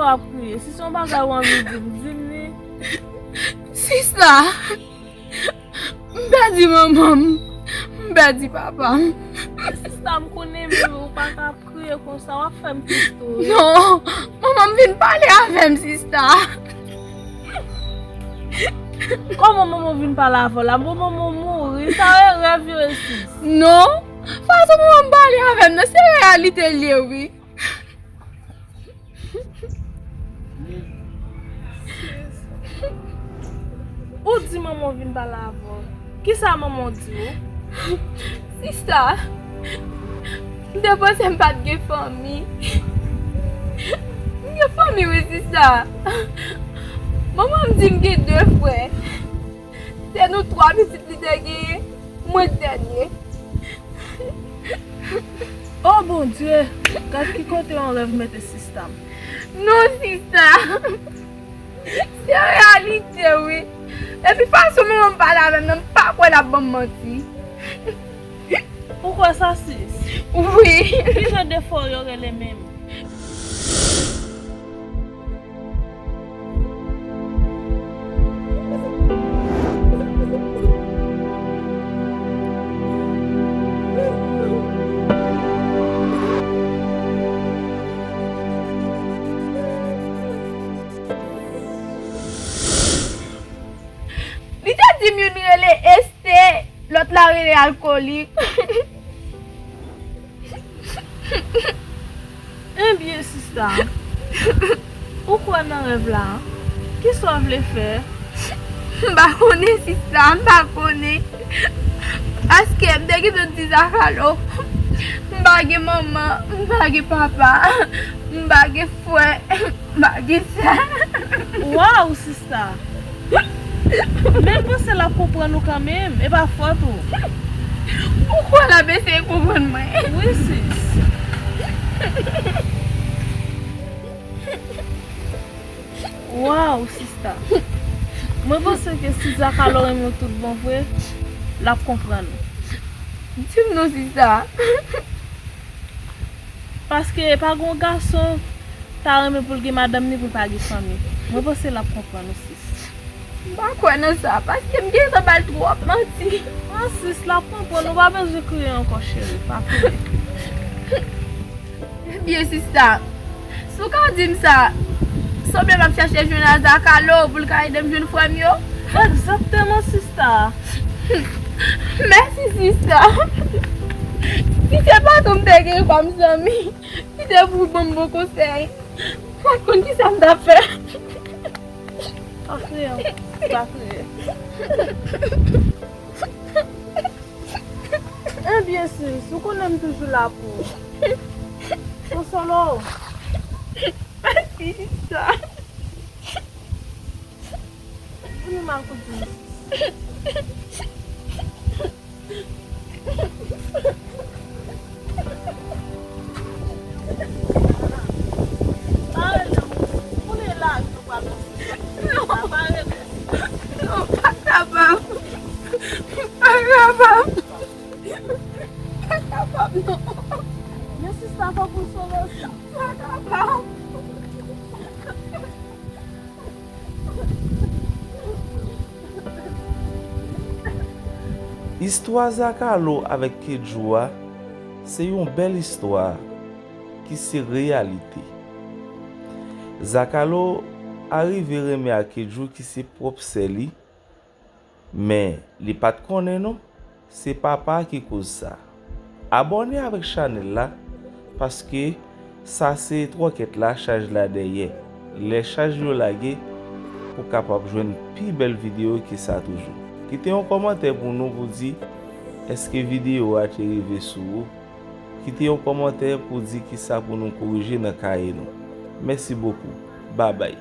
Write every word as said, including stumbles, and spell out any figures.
Ap kriye. Si se yon bagay ou anvi di m, di m li. Sista, m pèdi manman m, m pèdi papa m. Sista, m konnen, men ou pa ka ap kriye konsa, w ap fè m pito wi. Non, manman m vin pale avè m, sista. Kòman manman w vin pale avè w la? Bon, manman w mouri, sa e rèv yo ye, sis. Non, fason manman m pale avè m nan, se reyalite l ye wi. Ou di manman w vin pale avè w. Kisa manman w di w? Sista, m te panse m pa t gen fanmi. M gen fanmi wi, sista. Manman m di m gen de frè. Se nou twa pitit li te genyen, mwen k dènye. O Bondye, gad ki kote yon rèv mete sista m. Non, sista. Se reyalite, wi. Epi fason manman m pale avè m nan, m pa kwè l ap ban m manti. Ou kwè sa, sis? Wi. Ki jan defo yo rele menm? Li te di m youn rele Este, lòt la rele Alkolik. Ebyen, sista, ou kwè nan rèv la? Kisa w vle fè? M pa konnen, sista, m pa konnen. Paske m te gentan di Zakalo, m pa gen manman, m pa gen papa, m pa gen frè, m pa gen sè. Waw, sista! Men m panse l ap konprann ou kanmenm, e pa fòt ou. Ou kwè l ap eseye konprann mwen? Wi, sis. Waw, sista. Mwen panse ke si Zakalo renmen w tout bon vre, l ap konprann ou. Di m non, sista. Paske pa gen yon gason ta renmen pou l gen madanm ni pou l pa gen fanmi. Mwen panse l ap konprann ou, sis. M pa kwè nan sa, paske m gentan ba l twòp manti. An, sis, l ap konprann, ou pa bezwen kriye ankò, cheri, pa kriye. Ebyen, sista, si w ka di m sa, sanble m ap chache jwenn a Zakalo pou l ka ede m jwenn frè m yo. Egzakteman, sista. Mèsi, sista. Si se pa tou m te gen kòm zanmi, ki te pou ban m bon konsèy, m pa t konn kisa m t ap fè. Pa kriye, pa kriye. Ebyen, sis, ou konnen m toujou la pou ou. Konsole w. Mèsi, sista. Vini m al kote w, sis. Pa rele m, ou konnen lari nou pral nan sista. Non. Pa rele m. Non, pa kapab. Pa kapab. Pa kapab, non. Men sista, fòk ou sove osi. Pa kapab. Istwa Zakalo avèk Kedjou a se yon bèl istwa ki se reyalite. Zakalo arive renmen ak Kedjou ki se pwòp sè li, men li pa t konnen non, se papa ki koz sa. Abòne avèk chanèl la, paske sa se twòkèt la, chaj la dèyè. Lè chaj yo lage, ou kapab jwenn pi bèl videyo ke sa toujou. Kite yon kòmantè pou nou pou di èske videyo a te rive sou ou. Kite yon kòmantè pou di kisa pou nou korije nan kaye nou. Mèsi bokou. Babay.